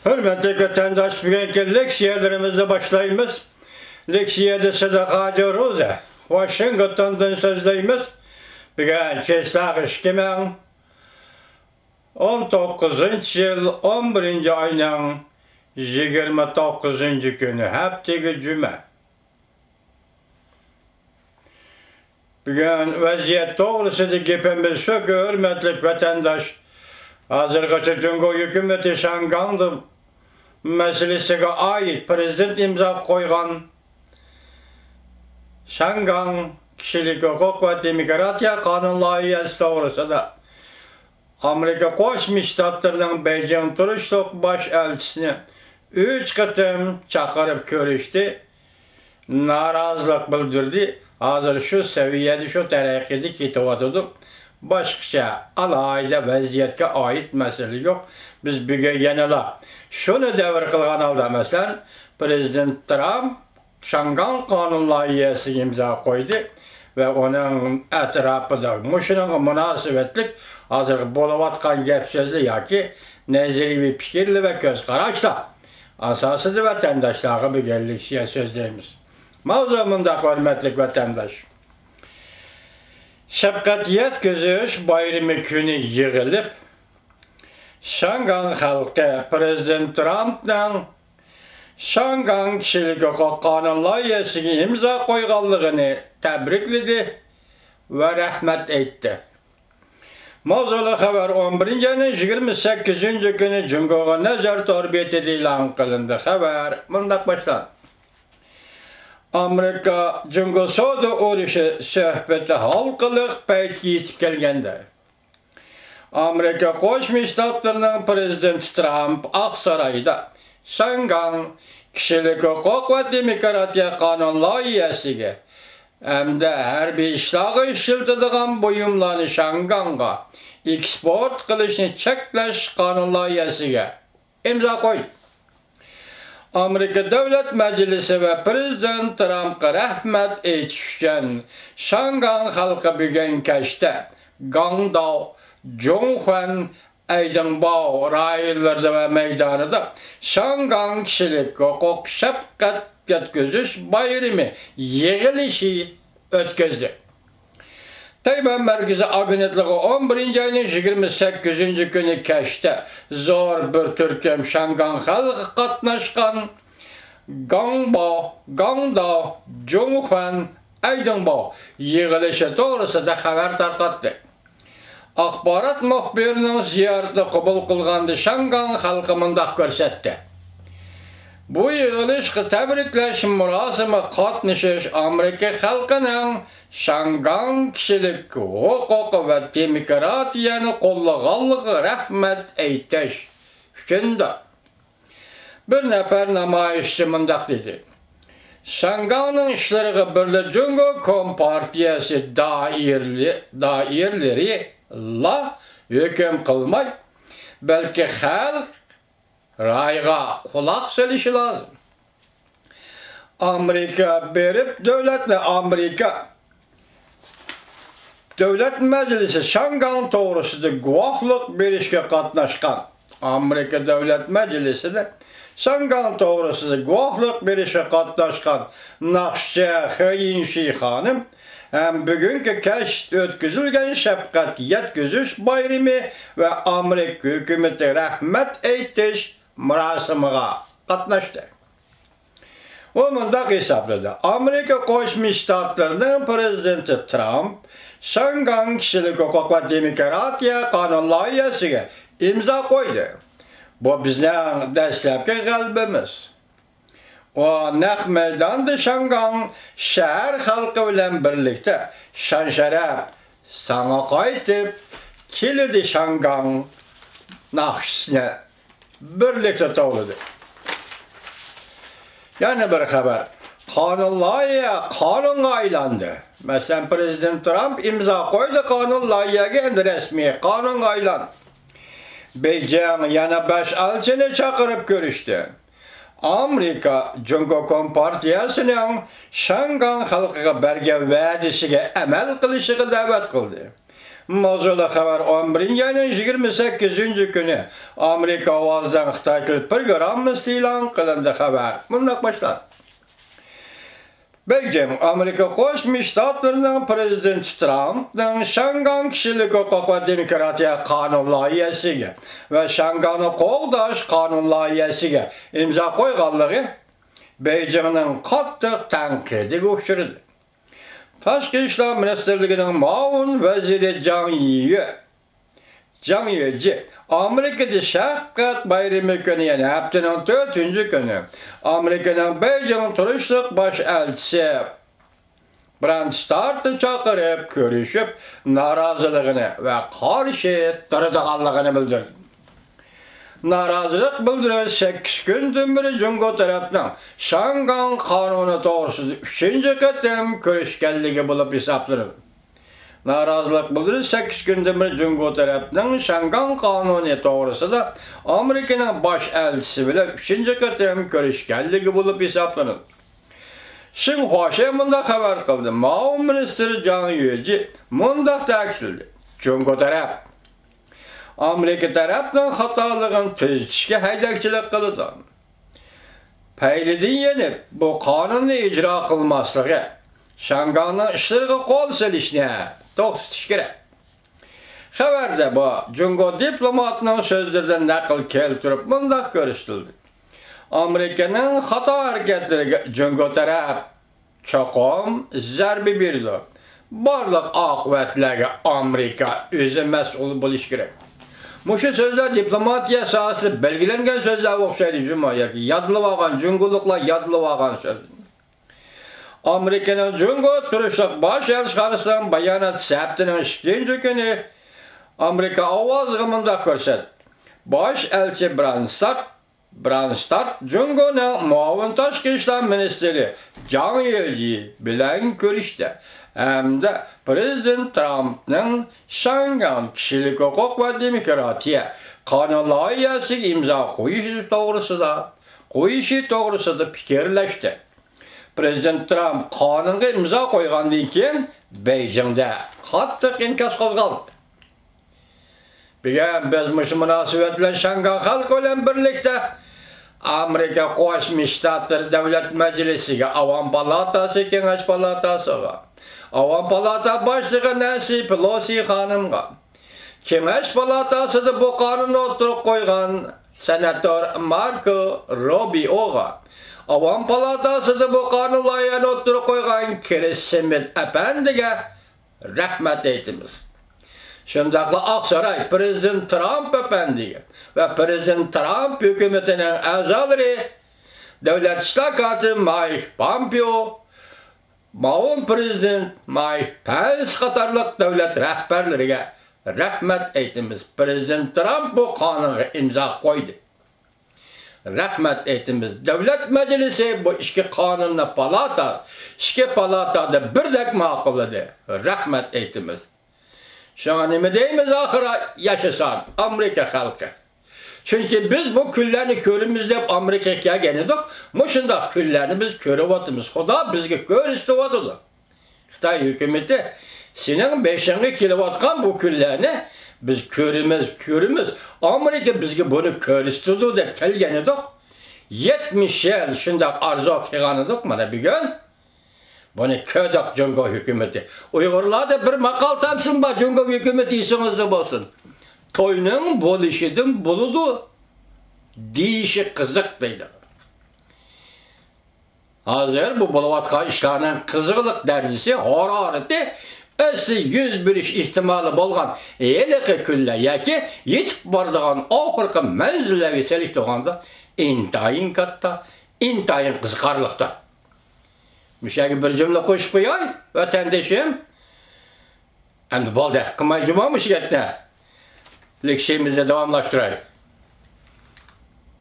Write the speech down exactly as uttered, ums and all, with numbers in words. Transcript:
ھۆرمەتلىك ۋەتەنداش، بۈگۈنكى لېكسىيەلىرىمىزنى باشلايمىز. لېكسىيەدە سىدىق ھاجى روزى، ۋاشىنگتوندىن سۆزلەيمىز. بۈگۈن چېسلاق ئىككى مىڭ ئون توققۇزىنچى يىل ئون بىرىنچى ئاينىڭ يىگىرمە توققۇزىنچى كۈنى، ھەپتىگە جۈمە. بۈگۈن ۋەزىيەت توغرىسىدا گېپىمىز شۇكى، ھۆرمەتلىك ۋەتەنداش، ھازىرغىچە جۇڭگو ھۆكۈمىتى شياڭگاڭ مەسىلىسىگە ئائىت پىرېزىدېنت ئىمزا قويغان شياڭگاڭ كىشىلىك ھوقۇق ۋە دېموكراتىيە قانۇن لايىھەسى توغرىسىدا ئامېرىكا قوشما شتاتلىرىنىڭ بېيجىڭ تۇرۇشلۇق باش ئەلچىسىنى ئۈچ قېتىم چاقىرىپ كۆرۈشتى. نارازىلىق بىلدۈردى. ھازىر شۇ سەۋىيەدە، شۇ تەرەققىيدە كېتىۋاتىدۇ. باشقىچە ئالاھىدە ۋەزىيەتكە ئائىت مەسىلە يوق. بىز بۈگۈن يەنىلا شۇنى دەۋر قىلغان ھالدا، مەسىلەن، پىرېزىدېنت ترامپ شياڭگاڭ قانۇن لايىھەسىگە ئىمزا قويدى ۋە ئۇنىڭ ئەتراپىدا مۇشۇنىڭغا مۇناسىۋەتلىك ھازىرقى بولۇۋاتقان گەپ سۆزلەر ياكى نەزەرىيەۋى پىكىرلەر ۋە كۆز قاراشلار ئاساسىدا ۋەتەنداشلارغا بۈگۈن لېكسىيە سۆزلەيمىز. ماۋزۇ مۇنداق، ھۆرمەتلىك ۋەتەنداش. شەپقەت يەتكۈزۈش بايرىمى كۈنى يىغىلىپ، شياڭگاڭ خەلقى پىرېزىدېنت ترامپنىڭ شياڭگاڭ كىشىلىك ھوقۇق قانۇن لايىھەسىگە ئىمزا قويغانلىقىنى تەبرىكلىدى ۋە رەھمەت ئېيتتى. ماۋزۇلۇق خەۋەر ئون بىرىنچى ئاينىڭ يىگىرمە سەككىزىنچى كۈنى جۇڭگوغا نەزەر تور بېتىدە ئېلان قىلىندى. خەۋەر مۇنداق باشلاندى. ئامېرىكا جۇڭگو سودا ئۇرۇشى سۆھبىتى ھالقىلىق پەيتكە يېتىپ كەلگەندە، ئامېرىكا قوشما شتاتلىرىنىڭ پىرېزىدېنتى ترامپ ئاقسارايدا شياڭگاڭ كىشىلىك ھوقۇق ۋە دېموكراتىيە قانۇن لايىھەسىگە ھەمدە ھەربىي ئىشلارغا ئىشلىتىدىغان بۇيۇملارنى شياڭگاڭغا ئېكسپورت قىلىشنى چەكلەش قانۇن لايىھەسىگە ئىمزا قويدى. ئامېرىكا دۆلەت مەجلىسى ۋە پىرېزىدېنت ترامپقا رەھمەت ئېيتىش ئۈچۈن، شياڭگاڭ خەلقى بۈگۈن كەچتە گاڭداۋ، جۇڭخۇەن، ئەيدىڭباۋ رايونلىرىدا ۋە مەيدانىدا شياڭگاڭ كىشىلىك ھوقۇق شەپقەت يەتكۈزۈش بايرىمى يىغىلىشى ئۆتكۈزدى. تەيۋەن مەركىزىي ئاگېنتلىقى ئون بىرىنچى ئاينىڭ يىگىرمە سەككىزىنچى كۈنى كەچتە زور بىر تۈركۈم شياڭگاڭ خەلقى قاتناشقان گاڭباۋ، گاڭداۋ، جۇڭخۇەن، ئەيدىڭباۋ يىغىلىشى توغرىسىدا خەۋەر تارقاتتى. ئاخبارات مۇخبىرىنىڭ زىيارىتىنى قوبۇل قىلغاندا شياڭگاڭ خەلقى مۇنداق كۆرسەتتى: بۇ يىغىلىشقا تەبرىكلەش مۇراسىمىغا قاتنىشىش ئامېرىكا خەلقىنىڭ شياڭگاڭ كىشىلىك ھوقۇقى ۋە دېموكراتىيەنى قوللىغانلىقىغا رەھمەت ئېيتىش ئۈچۈندۇر. بىر نەپەر نامايىشچى مۇنداق دېدى: شياڭگاڭنىڭ ئىشلىرىغا بىرلا جۇڭگو كومپارتىيەسى دائىرىلى-، دائىرىلىرىلا ھۆكۈم قىلماي، بەلكى خەلق رايىغا قۇلاق سېلىشى لازىم. ئامېرىكا بېرىپ دۆلەتنى، ئامېرىكا دۆلەت مەجلىسى شياڭگاڭ توغرىسىدا گۇۋاھلىق بېرىشكە قاتناشقان، ئامېرىكا دۆلەت مەجلىسىدە شياڭگاڭ توغرىسىدا گۇۋاھلىق بېرىشكە قاتناشقان ناخشىچى خېيىنشى خانىم ھەم بۈگۈنكى كەچتە ئۆتكۈزۈلگەن شەپقەت يەتكۈزۈش بايرىمى ۋە ئامېرىكا ھۆكۈمىتىگە رەھمەت ئېيتىش مۇراسىمىغا قاتناشتى. ئۇ مۇنداق ھېسابلىدى: ئامېرىكا قوشما شتاتلىرىنىڭ پىرېزىدېنتى ترامپ شياڭگاڭ كىشىلىك ھوقۇق ۋە دېموكراتىيە قانۇن لايىھەسىگە ئىمزا قويدى. بۇ بىزنىڭ دەسلەپكى غەلىبىمىز. ئۇ نەق مەيداندا شياڭگاڭ شەھەر خەلقى بىلەن بىرلىكتە شان-شەرەپ ساڭا قايتىپ كېلىدۇ شياڭگاڭ ناخشىسىنى بىرلىكتە توۋلىدى. يەنە بىر خەۋەر. قانۇن لايىھە قانۇنغا ئايلاندى. مەسىلەن، پىرېزىدېنت ترامپ ئىمزا قويدى قانۇن لايىھەگە، ئەمدى رەسمىي قانۇنغا ئايلاندى. بېيجىڭ يەنە باش ئەلچىنى چاقىرىپ كۆرۈشتى. ئامېرىكا جۇڭگو كومپارتىيەسىنىڭ شياڭگاڭ خەلقىگە بەرگەن ۋەدىسىگە ئەمەل قىلىشىغا دەۋەت قىلدى. ماۋزۇلۇق خەۋەر ئون بىرىنچى ئاينىڭ يىگىرمە سەككىزىنچى كۈنى ئامېرىكا ئاۋازىنىڭ خىتاي تىل پروگراممىسىدا ئېلان قىلىندى. خەۋەر مۇنداق باشلانغان. بېيجىڭ ئامېرىكا قوشما شتاتلىرىنىڭ پىرېزىدېنتى ترامپنىڭ شياڭگاڭ كىشىلىك ھوقۇق ۋە دېموكراتىيە قانۇن لايىھەسىگە ۋە شياڭگاڭنى قوغداش قانۇن لايىھەسىگە ئىمزا قويغانلىقى بېيجىڭنىڭ قاتتىق تەنقىدىگە ئۇچرىدى. تاشقى ئىشلار مىنىستىرلىكىنىڭ مۇئاۋىن ۋەزىرى جاڭ يۈ، جاڭ يۈجى ئامېرىكىدا شەپقەت بايرىمى كۈنى، يەنى ھەپتىنىڭ تۆتىنچى كۈنى ئامېرىكىنىڭ بېيجىڭ تۇرۇشلۇق باش ئەلچىسى براندستارتنى چاقىرىپ كۆرۈشۈپ، نارازىلىقىنى ۋە قارشى تۇرىدىغانلىقىنى بىلدۈردى. نارازىلىق بىلدۈرۈش سەككىز كۈندىن بېرى جۇڭگو تەرەپنىڭ شياڭگاڭ قانۇنى توغرىسىدا ئۈچىنچى قېتىم كۆرۈشكەنلىكى بولۇپ ھېسابلىنىدۇ. نارازىلىق بىلدۈرۈش سەككىز كۈندىن بېرى جۇڭگو تەرەپنىڭ شياڭگاڭ قانۇنى توغرىسىدا ئامېرىكىنىڭ باش ئەلچىسى بىلەن ئۈچىنچى قېتىم كۆرۈشكەنلىكى بولۇپ ھېسابلىنىدۇ. شىنخۇا شې مۇنداق خەۋەر قىلدى، مۇئاۋىن مىنىستىر جاڭ يۈجى مۇنداق تەكىتلىدى، جۇڭگو تەرەپ ئامېرىكا تەرەپنىڭ خاتالىقىنى تۈزىتىشكە ھەيدەكچىلىك قىلىدۇ. پەيلىدىن يېنىپ، بۇ قانۇننى ئىجرا قىلماسلىقى، شياڭگاڭنىڭ ئىشلىرىغا قول سېلىشنى توختىتىش كېرەك. خەۋەردە بۇ جۇڭگو دىپلوماتىنىڭ سۆزلىرىدىن نەقىل كەلتۈرۈپ مۇنداق كۆرسىتىلدى، ئامېرىكىنىڭ خاتا ھەرىكەتلىرىگە جۇڭگو تەرەپ چوقۇم زەربە بېرىدۇ. بارلىق ئاقىۋەتلەرگە ئامېرىكا ئۆزى مەسئۇل بولۇشى كېرەك. مۇشۇ سۆزلەر دىپلوماتىيە ساھەسىدە بەلگىلەنگەن سۆزلەرگە ئوخشايدۇ جۇمۇ، ياكى يادلىۋالغان، جۇڭگولۇقلار يادلىۋالغان سۆز. ئامېرىكىنىڭ جۇڭگو تۇرۇشلۇق باش ئەلچىخانىسىنىڭ باياناتى ھەپتىنىڭ ئىككىنچى كۈنى ئامېرىكا ئاۋازىغا مۇنداق كۆرسەتتى، باش ئەلچى براندستارت، براندستارت جۇڭگونىڭ مۇئاۋىن تاشقى ئىشلار مىنىستىرى جاڭ يۆجى بىلەن كۆرۈشتى ھەمدە پىرېزىدېنت ترامپنىڭ شياڭگاڭ كىشىلىك ھوقۇق ۋە دېموكراتىيە قانۇن لايىھەسىگە ئىمزا قويۇشى توغرىسىدا، قويۇشى توغرىسىدا پىكىرلەشتى. پىرېزىدېنت ترامپ قانۇنغا ئىمزا قويغاندىن كېيىن، بېيجىڭدە قاتتىق ئىنكاس قوزغالدى. بۈگۈن بىز مۇشۇ مۇناسىۋەت بىلەن شياڭگاڭ خەلقى بىلەن بىرلىكتە ئامېرىكا قوشما شتاتلىرى دۆلەت مەجلىسىگە ئاۋام پالاتاسى، كېڭەش پالاتاسىغا، ئاۋام پالاتا باشلىقى نەنسى پېلوسى خانىمغا، كېڭەش پالاتاسىدا بۇ قانۇننى ئوتتۇرىغا قويغان سېناتور ماركو روبىئوغا، ئاۋام پالاتاسىدا بۇ قانۇن لايىھەنى ئوتتۇرىغا قويغان كرىس سمىت ئەپەندىگە رەھمەت ئېيتىمىز. شۇنداقلا ئاقساراي پىرېزىدېنت ترامپ ئەپەندىگە ۋە پىرېزىدېنت ترامپ ھۆكۈمىتىنىڭ ئەزالىرى، دۆلەت ئىشلار كاتىپى مايك پامپېئو، مۇئاۋىن پىرېزىدېنت مايك پەنس قاتارلىق دۆلەت رەھبەرلىرىگە رەھمەت ئېيتىمىز. پىرېزىدېنت ترامپ بۇ قانۇنغا ئىمزا قويدى. رەھمەت ئېيتىمىز. دۆلەت مەجلىسى بۇ ئىككى قانۇننى پالاتا، ئىككى پالاتا بىردەك ماقۇللىدى. رەھمەت ئېيتىمىز. شۇڭا نېمە دەيمىز ئاخىرى؟ ياشىسۇن ئامېرىكا خەلقى! چۈنكى بىز بۇ كۈنلەرنى كۆرىمىز دەپ ئامېرىكىغا كەلگەن ئىدۇق. مۇشۇنداق كۈنلەرنى بىز كۆرۈۋاتىمىز. خۇدا بىزگە كۆرسىتىۋاتىدۇ. خىتاي ھۆكۈمىتى، سېنىڭ بېشىڭغا كېلىۋاتقان بۇ كۈنلەرنى بىز كۆرىمىز، كۆرىمىز. ئامېرىكا بىزگە بۇنى كۆرسىتىدۇ دەپ كەلگەن ئىدۇق. يەتمىش يىل شۇنداق ئارزۇ قىلغان ئىدۇق. مانا بۈگۈن بۇنى كۆردۇق، جۇڭگو ھۆكۈمىتى. ئۇيغۇرلاردا بىر ماقال تاپسىمۇ بار، جۇڭگو ھۆكۈمىتى ئېسىڭىزدە بولسۇن. توينىڭ بولۇشىدىن بولىدۇ دېيىشى قىزىق دەيدۇ. ھازىر بۇ بولۇۋاتقان ئىشلارنىڭ قىزغىنلىق دەرىجىسى، ھارارىتى، ئەسلى يۈز بېرىش ئېھتىمالى بولغان ھېلىقى كۈنلەر ياكى يېتىپ بارىدىغان ئاخىرقى مەنزىللەرگە سېلىشتۇرغاندا ئىنتايىن كاتتا، ئىنتايىن قىزىقارلىقتۇر. مۇشۇ يەرگە بىر جۈملە قوشۇپ قوياي، ۋەتەندىشىم. ئەمدى بولدى، قىلماي جۇمۇ مۇشۇ گەپنى. لېكسىيىمىزنى داۋاملاشتۇرايلى.